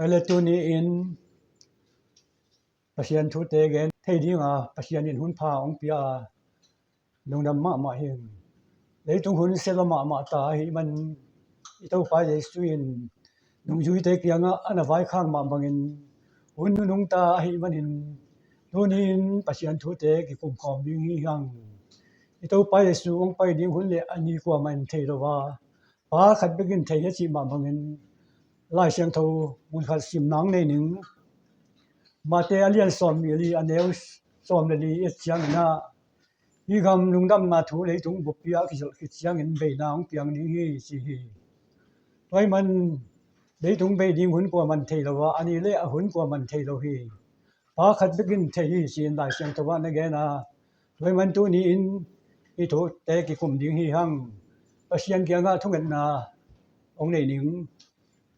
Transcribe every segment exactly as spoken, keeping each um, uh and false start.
Tua le tuni in Pasian thute gen thei dinga Pasian in hun pha hong pia a, lungdam mahmah hi. Leitung hun sia lua mahmah ta ahih man i Topa Jesu in nungzuite kiangah a na vaikhak mah bangin hun nunung ta ahih manin tuni in Pasian thute kikum khawm ding hi hang. I Topa Jesu hong pai ding hun le a ni kuamah in thei lo a, Pa khat bekin thei hi a cih mah bangin Lai Siangtho mun khat sim nang nei ning. Mate a lian sawm nih le li, a neu sawm le li i et ciangin ah, hih gam lungdamna thu leitung buppi ah a kizelh khit ciangin beina hong piang ding hi ci hi. Tua ahih man leitung bei ding hun kuamah in thei lo a, a ni le a hun kuamah in thei lo hi. Pa khat bekin thei hi ci-in Lai Siangtho ah na gen a, tua ahih man tuni in i thute kikum ding hi hang. Pasian kiangah thungetna hong nei ning.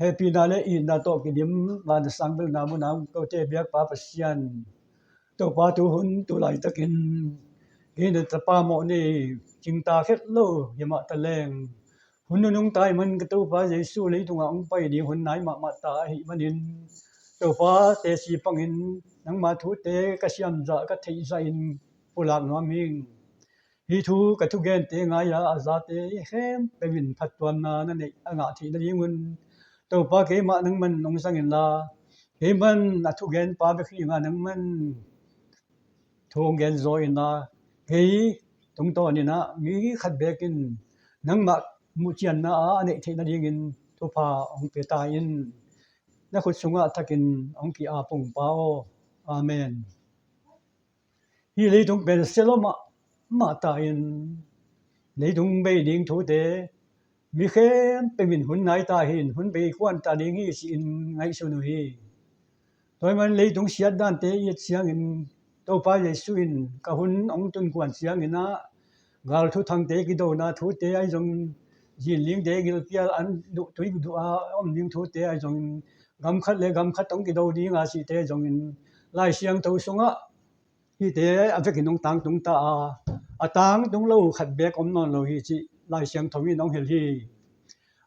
Hehpihna le itna tawh kidim, van a sang belna munah kote biakpa Pasian, Topa tu hun tu laitakin hih na tapa mawh nei cingta khet lo hi mah ta leng, hun nunung ta ahih man ka Topa Jesu leitungah hong pai ding hun nai mahmah ta ahih manin, Topa teci pangin nangma thute ka siam zah ka theih zahin pulak nuam hing. Hih thu ka thugente ngai-a a zate khempeuh in phattuamna na neih a ngah theih nadingun Topa keimah nangman hong zang inla, keiman a thugenpa bek hi inga nangman thu hong gen zaw inla, kei tungtawn inah mi khat bekin nangmah muhcianna a neih theih nadingin thupha hong pia ta in. Na khut sungah thakin hong ki-ap ung Pa aw. Amen. Hih leitung pen sia lua mahmah ta in, leitung bei ding thute mi khempeuh in hun nai ta hi, hun bei kuan ta ding hi ci-in ngaihsun uh hi. Tua ahih man leitung siat dante i et ciangin Topa Jesu in ka hun hong tun kuan ciangin ah, gal thuthangte kidona thute ahi zongin, zinlingte gilkial an duh tui duh a om ding thute ahi zongin, gam khat le gam khat hong kido dinga cihte ahi zongin, Lai Siangtho sungah hihte a vekin hong tangtung ta a, a tangtung lo khat beek om nawn lo hi cih Lai Siangtho in hong hilh hi.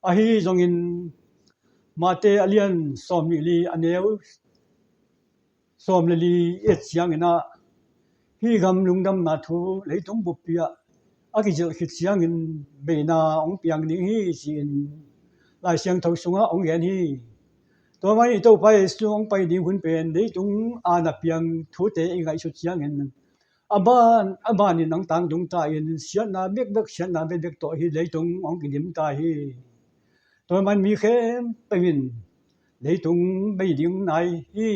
Ahi zongin Mate a lian sawm nih li, a neu sawm le li i et ciangin ah, hih gam lungdamna thu leitung buppi ah a kizelh khit ciangin beina hong piang ding hi ci-in Lai Siangtho sungah hong gen hi. Tua mah i Topa Jesu hong pai ding hun pen leitung a na piang thute i ngaihsut ciangin a ban a banin hong tangtung ta in, siatna bekbek, siatna bekbek tawh hih leitung hong kidim ta hi. Tua man mi khempeuh in leitung bei ding nai hi.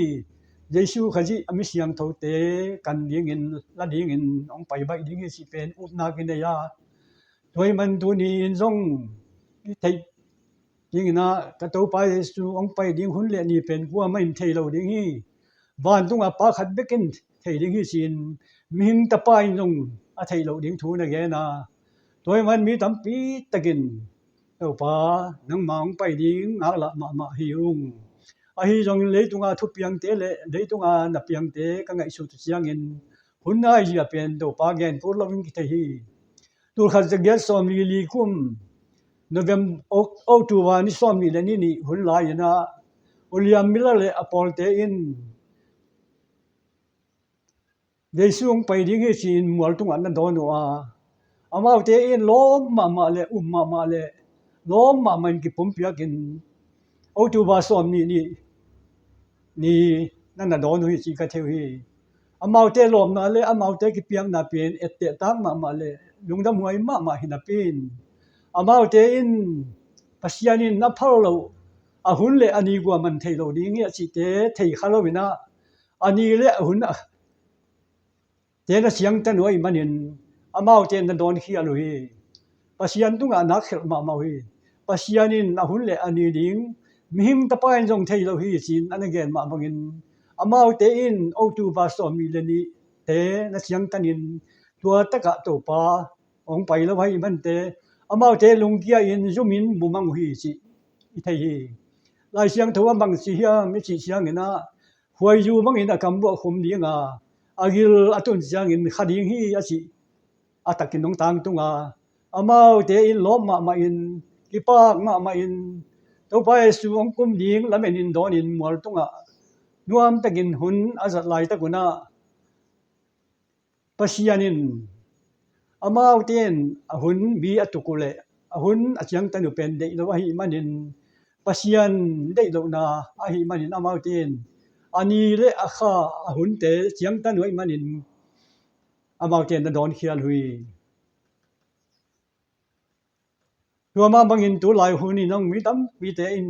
Jesu Khazih a mi siangthote kan dingin, la dingin hong pai baih ding hi cih pen upna kinei a, tua ahih man tuni in zong i theih dingin ah, ka Topa Jesu hong pai ding hun le ni pen kuamah in thei lo ding hi. Vantungah Pa khat bekin thei ding hi ci-in mihing tapa in zong a theih loh ding thu na gen a, tua ahih man mi tampi takin Topa, nangmah hong pai ding ngaklah mahmah hi ung. Ahi zongin leitunga thupiangte le leitunga na piangte ka ngaihsut uh ciangin hun nai zia pen Topa gen kul loin kithei hi. Tulkhat zagiat sawm li li kum November, Oc-, October ni sawm nih le ni nih hun lai-in ah William Miller le a pawlte in Jesu hong pai ding hi ci-in mual tungah na dawn uh a, amaute in lawm mahmah le um mahmah le lawm mahmah in kipumpiakin October sawm nih ni, ni na na dawn uh hi ci ka thei uh hi. Amaute lawmna le amaute kipiakna pen etteh tak mahmah le lungdamhuai mahmah hi napi in, amaute in Pasian in na phal loh a hun le a ni kuamah in thei lo ding hi a cihte thei kha loin ah, a ni le a hun ah te na ciangtan uh ahih manin amaute na dawn khial uh hi. Pasian tungah nak khelh mahmah uh hi. Pasian in a hun le a ni ding mihing tapa in zong thei lo hi ci-in a na gen mah bangin, amaute in October sawm nih le nih te na ciangtanin tua takah Topa hong pai lo ahih mante, amaute lungkia in zumin mumang uh hi cih i thei hi. Lai Siangtho a bang ci hiam i cih ciangin ah, khuaizu bangin a kambuah khum dinga, a gil a tun ciangin kha ding hi a cih a takin hong tangtunga, amaute in lawp mahmah in, kipak mahmah in, Topa Jesu hong kum ding lamen in dawnin mual tungah nuamtakin hun a zat laitak unah Pasian in amaute in a hun mi a tuk uh leh a hun a ciangtan uh pen deih lo ahih manin, Pasian deih lohna ahih manin amaute in a ni le a kha a hunte ciangtan uh ahih manin amaute in a dawnkhial uh hi. Tua mah bangin tu lai hun in hong mi tampite in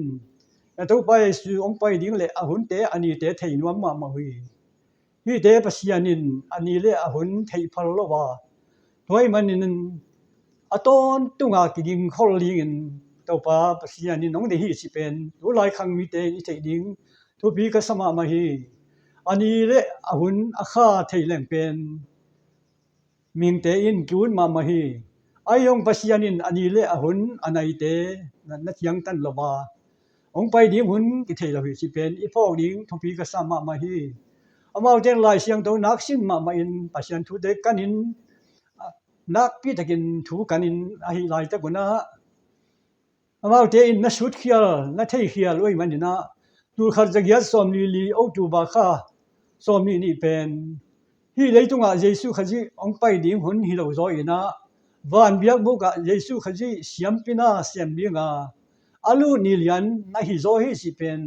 na Topa Jesu hong pai ding le a hunte a nite thei nuam mahmah uh hi. Hihte Pasian in a ni le a hun theih phal lo a, tua ahih manin a tawntunga kigingkhol dingin Topa Pasian in hong deih hi cih pen tu lai khang mite in i theih ding thupi ka sa mahmah hi. A ni le a hun a kha thei leng pen mihingte in ki-ut mahmah hi. Ahi zong Pasian in a ni le a hun a naite na, na ciangtan lo a, hong pai ding hun kithei lo hi cih pen i phawk ding thupi ka sa mahmah hi. Amaute in Lai Siangtho nak sin mahmah in Pasian thute kanin, a, nakpi takin thu kanin ahih laitak unah amaute in na sutkhial, na theikhial uh ahih maninah, tulkhat zagiat sawmli li October kha sawmnih nih pen hih leitungah Jesu Khazih hong pai ding hun hi lo zaw inah, van biakbukah Jesu Khazih siampi na sem dinga a lut ni lian na hi zaw hi cih pen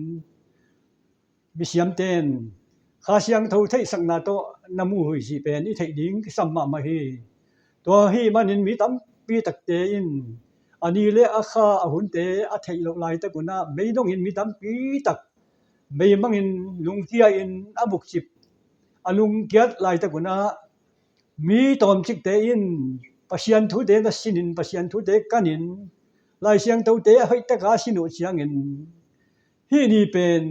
misiamte in Kha Siangtho theihsakna tawh na mu uh hi cih pen i theih ding kisam mahmah hi. Tua ahih manin mi tampi takte in a ni le a kha a hunte a theih loh laitak unah mei dongin mi tampi tak mei mangin lungkia in a bukcip a lungkiat laitak unah mi tawmcikte in Pasian thute na sinin, Pasian thute kanin, Lai Siangthote a hoihtaka a sin uh ciangin hih ni pen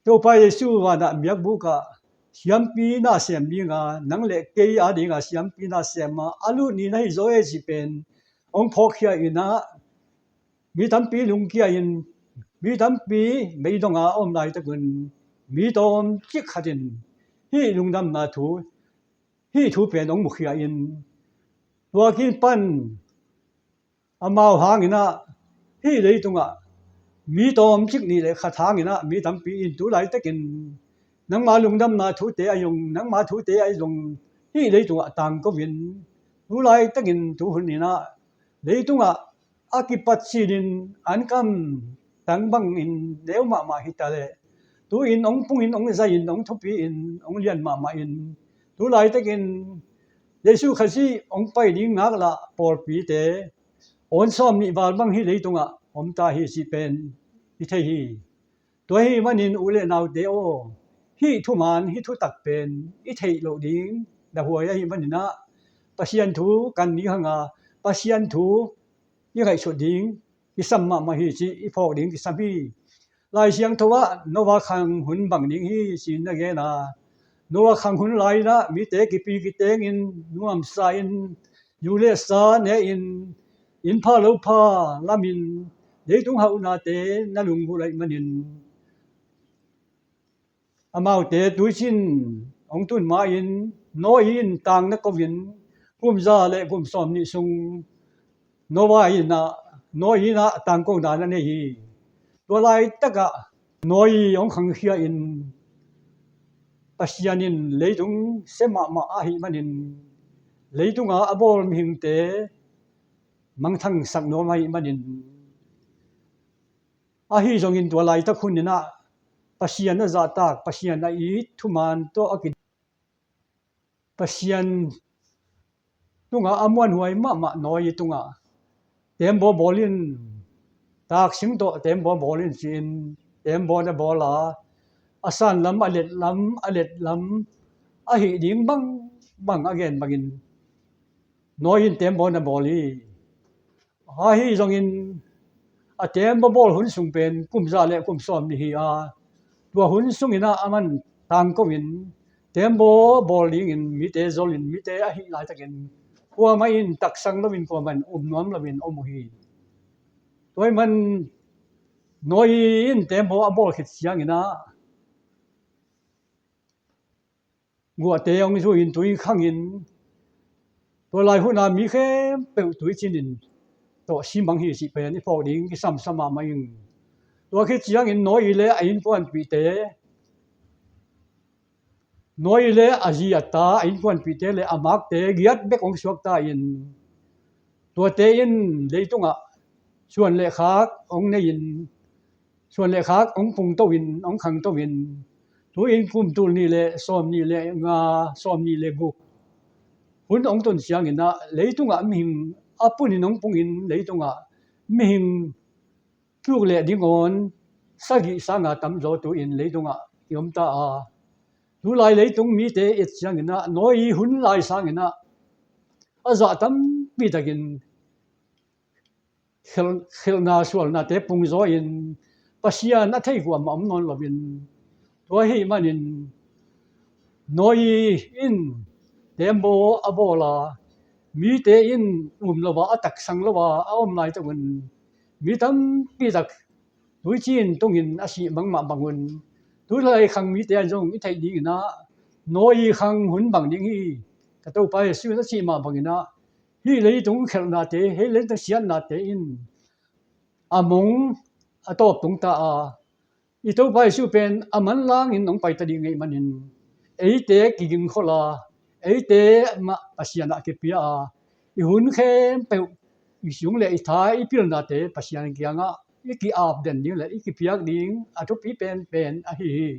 Topa Jesu vanah biakbukah siampi na sem dinga, nang le kei a dinga siampi na sem a a lut ni na hi zaw e cih pen hong phawkkhia inah, mi tampi lungkia in, mi tampi meidonga a om laitakun mi tawmcik khat in hih lungdamna thu, hih thu pen hong mukhia in, tua kipan amau hanginah hih leitungah mi tawmcik nih le khat hanginah mi tampi in tu laitakin nangma lungdamna thute a zong, nangma thute a zong hih leitungah tangko in, tu laitakin tu hun inah leitungah a kipat sinin an kam tang bangin neu mahmah hi ta leh, tu-in hong pungin, hong zai-in, hong thupi-in, hong lian mahmah in, tu laitakin Jesu Khazih hong pai ding ngaklah pawlpite awn sawmnih val bang hih leitungah om ta hi cih pen i thei hi. Tua ahih manin u le naute aw, hih thuman, hih thutak pen i theih loh ding na huai ahih maninah Pasian thu kan ni hanga Pasian thu i ngaihsut ding kisam mahmah hi cih i phawk ding kisam hi. Lai Siangtho ah Noah khang hun bang ding hi ci-in na gen a, Noah khang hun lai-inah mite kipi kitengin nuamsa in, zu le sa ne-in, inn pha lo pha lamin leitung hauhnate na lunggulh ahih manin amaute tuicin hong tun ma-in Noah in tang na ko-in kum za le kum sawmnih sung Noah in ah, Noah in ah tangkona na nei hi. Tua laitakah Noah hong khangkhia in Pasian in leitung sem mahmah ahih manin leitunga a bawl mihingte mangthangsak nuam ahih manin ahi zongin tua laitak hun inah Pasian a zahtak, Pasian a it thuman tawh a ki Pasian tungah a muanhuai mahmah Noah tungah teembaw bawl in, taksing tawh teembaw bawl in ci-in teembaw na bawl a, a san lam, a let lam, a let lam ahih ding bangbang a gen bangin Noah in teembaw na bawl hi. Ahi zongin a teembaw bawl hun sung pen kum za le kum sawmnih hi a, tua hun sungin ah aman tangko in teembaw bawl dingin mite zolin mite ahih laitakin kuamah in taksak loin kuamah in um nuam loin om uh hi. Tua ahih man Noah in teembaw a bawl khit ciangin ah guahte hong zui-in tui khangin tua lai huna mi khempeuh tuicin in tawh si mang hi cih pen i phawk ding kisam sa mahmah ing. Tua khit ciangin Noah le a innkuanpihte, Noah le a zi a ta, a innkuanpihte le a makte giat bek hong suakta in, tuate in leitungah suan le khak hong nei in, suan le khak hong pungto in, hong khangto in, tu-in kum tul nih le sawm nih le nga, sawm nih le guk hun hong tun ciangin ah leitungah mihing a pun in hong pung in, leitungah mihing tluk leh dingawn sagih sanga tamzaw tu-in leitungah i om ta a. Tulai leitung mite et ciangin ah Noah hun lai sangin ah a zah tampi takin khel-, khelhna sualnate pungzaw in Pasian a thei kuamah om nawn loin, tua ahih manin Noah in tembaw a bawl a, mite in um lo a, a taksang lo a, a om laitak un mi tampi tak tuici in tungin a sih bangmah bangun, tulai khang mite in zong i theih dingin ah Noah khang hun bang ding hi. Ka Topa Jesuh in a cih mah bangin ah hih leitung khelhnate, hih leitung siatnate in a mong a tawp tung ta a, i Topa Jesuh pen a manlangin hong paita ding ngei manin, eite kigingkhol a, eite mah Pasian ah kipia a, i hun khempeuh i sung le i tha, i pilnate Pasian kiangah i ki-ap den ding le i kipiak ding a thupi penpen ahi hi.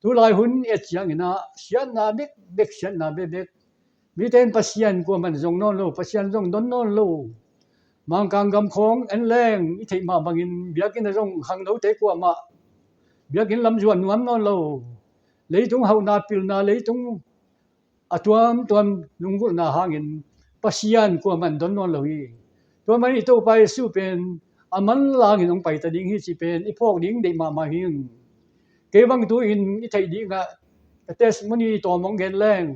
Tulai hun et ciangin ah siatna bekbek, siatna bekbek, mite in Pasian kuamah in zong nawn lo, Pasian zong don nawn lo. Mangkang gam khawng en leng i theih mah bangin biakinn ah zong khangnote kuamah biakinn lam zuan nuam nawn lo. Leitung hauhna, pilna, leitung a tuamtuam lunggulhna hangin Pasian kuamah in don nawn lo hi. Tua manin i Topa Jesuh pen a manlangin hong paita ding hi cih pen i phawk ding deih mahmah hi. Kei bang tu-in i theih dingah ka testimony tawm hong gen leng,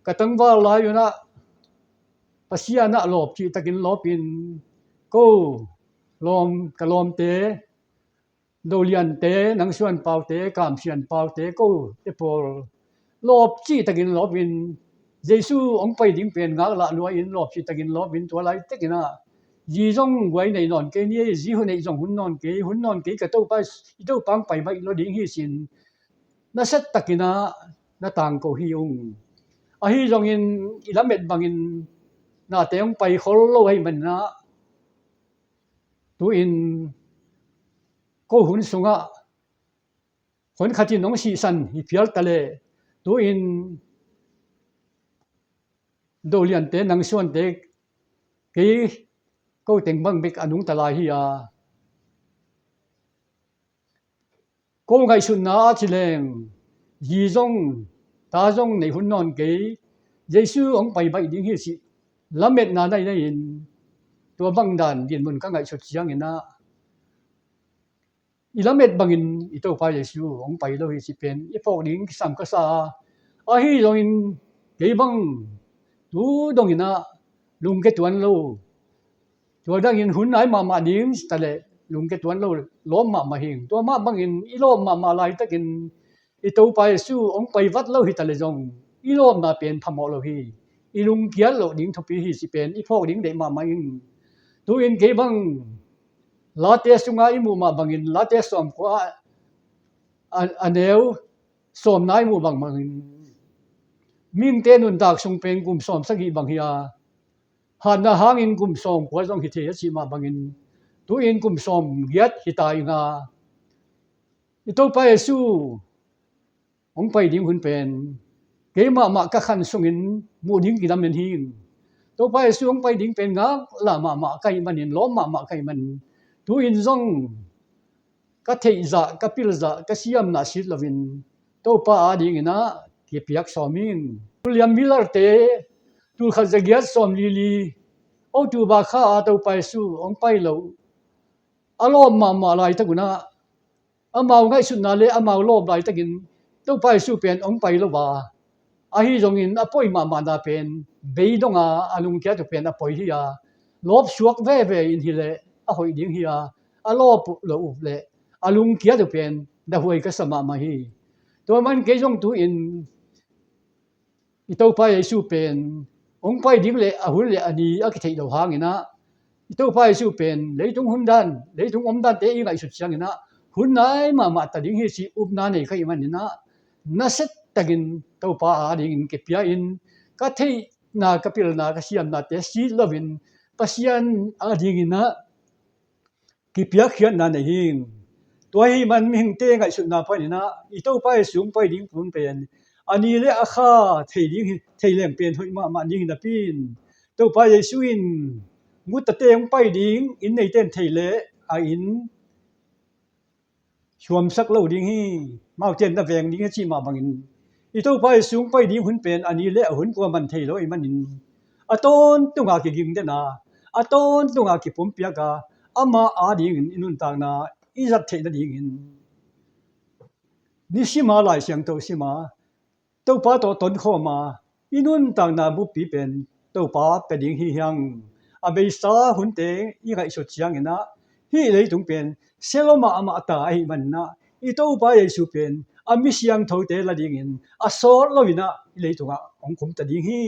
ka tangval lai un ah Pasian ah lawp cihtakin lawpin, ko lawm, ka lawmte, Doliante, Nangsuan Paute, Kamsian Paute, kote pawl lawp cihtakin lawpin, Jesuh hong pai ding pen ngaklah lua in lawp cihtakin lawpin, tua laitakin ah zi zong guai nei nawn kei ni, zi hun neih zong hun nawn kei, hun nawn kei, ka Topa, i Topa hong pai baih lo ding hi cin, na set takin ah na tangko hi ung. Ahi zongin i lamet bangin nate hong pai khol lo ahih manin ah, tu-in ko hun sungah hon khat in hong sihsan hi phial ta leh, tu-in Doliante, Nangsuante, kei ko teng bang bek a nungta lai hi a. Ko ngaihsutna ah ci leng, zi zong ta zong nei hun nawn kei, Jesuh hong pai baih ding hi cih lametna na nei in, tua bang dan dinmun ka ngaihsut ciangin ah, i lamet bangin i Topa Jesuh hong pai lo hi cih pen i phawk ding kisam ka sa a. Ahi zongin kei bang tu dongin ah lungke tuan lo, tua dangin hun nai mahmah ding ci ta leh lungke tuan lo, lawp mahmah hing. Tua mah bangin i lawp mahmah laitakin i Topa Jesuh hong pai vat lo hi ta leh zong i lawpna pen phamawh lo hi. I lungkiat loh ding thupi hi cih pen i phawk ding deih mahmah ing. Tu-in kei bang Late sungah i muh mah bangin, Late sawmkua a, a neu sawmna i muh bang bangin, mihingte nuntak sung pen kum sawm sagih bang hi a, hatna hangin kum sawmkua zong hi thei a cih mah bangin, tu-in kum sawmgiat hi ta ing a, i Topa Jesuh hong pai ding hun pen kei mahmah ka khan sungin muh ding kilamen hi. Topa Jesuh hong pai ding pen ngaklah mahmah ka hih manin, lawp mahmah ka hih manin, tu-in zong ka theihzah, ka pilzah, ka siamna sit loin Topa adingin ah kipiak sawm ing. William Miller-te tulkhat zagiat sawmlili October kha a Topa Jesuh hong pai lo a lawp mahmah laitak un ah, amau ngaihsutna le amau lawp laitakin Topa Jesuh pen hong pai lo a, ahi zongin a poi mahmahna pen bei dong a, a lungkiat uh pen a poi hi a, lawp suak veve in hileh a hoih ding hi a, a lawp uh lo uh leh a lungkiat uh pen dahuai ka sa mahmah hi. Tua man kei zong tu-in i Topa Jesuh pen hong pai ding le a hun le a ni a kitheih lo hangin ah, I Topa Jesu pen leitung hun dan, leitung om dante i ngaihsut ciangin ah hun nai mahmah ta ding hi cih upna nei ka hih manin ah, nasia takin Topa adingin kipia in, ka theihna, ka pilna, ka siamnate sit loin Pasian adingin ah kipiakkhiatna nei hi. Tua ahih man mihingte ngaihsutna panin ah i Topa Jesu hong pai ding hun pen a ni le a kha thei ding hi, thei leng pen hoih mahmah ding hi napi in, Topa Jesu in gutate hong pai ding, inn neite in thei leh a inn suamsak lo ding hi, amaute in na veng ding hi cih mah bangin, i Topa Jesu hong pai ding hun pen a ni le a hun kuaman thei lo ahih manin, a tawntunga kiging den a, a tawntunga kipumpiak a, ama adingin i nuntakna i zat theih nadingin nisima Lai Siangtho sima, Topa tawh tonkhawm a, i nuntakna buppi pen Topa pia ding hi hang. A beisa hunte i ngaihsut ciangin ah, hih leitung pen sia lo mahmah ta ahih manin ah, i Topa Jesu pen a mi siangthote la dingin a sawt loin ah hih leitungah hong khum ta ding hi.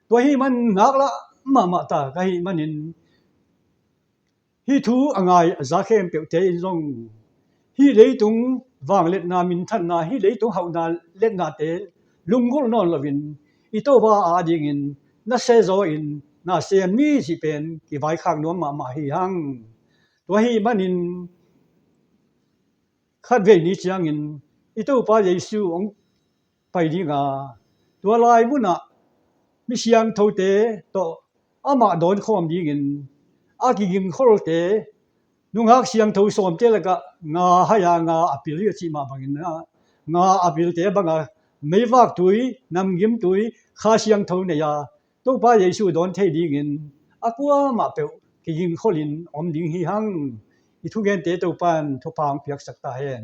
Tua ahih man ngaklah mahmah ta ka hih manin, hih thu a ngai a za khempeuhte in zong hih leitung vangliatna, minthanna, hih leitung hauhna liatnate lunggulh nawn loin, i Topa adingin na sia zaw in na sem ni cih pen kivaikhak nuam mahmah hi hang. Tua ahih manin khatvei ni ciangin i Topa Jesu hong pai ding a, tua lai munah mi siangthote tawh amah dawnkhawm dingin a kigingkholte, nungak siangtho sawmte lakah nga hai a, nga a pil hi a cih mah bangin ah, nga a pilte banga meivak tui, namgim tui, Kha Siangtho nei a, Topa Jesu dawn thei dingin a kuamah peuh kigingkholin om ding hi hang. I thugente Topa in thupha hong piaksak ta hen.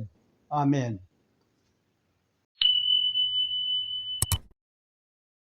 Amen.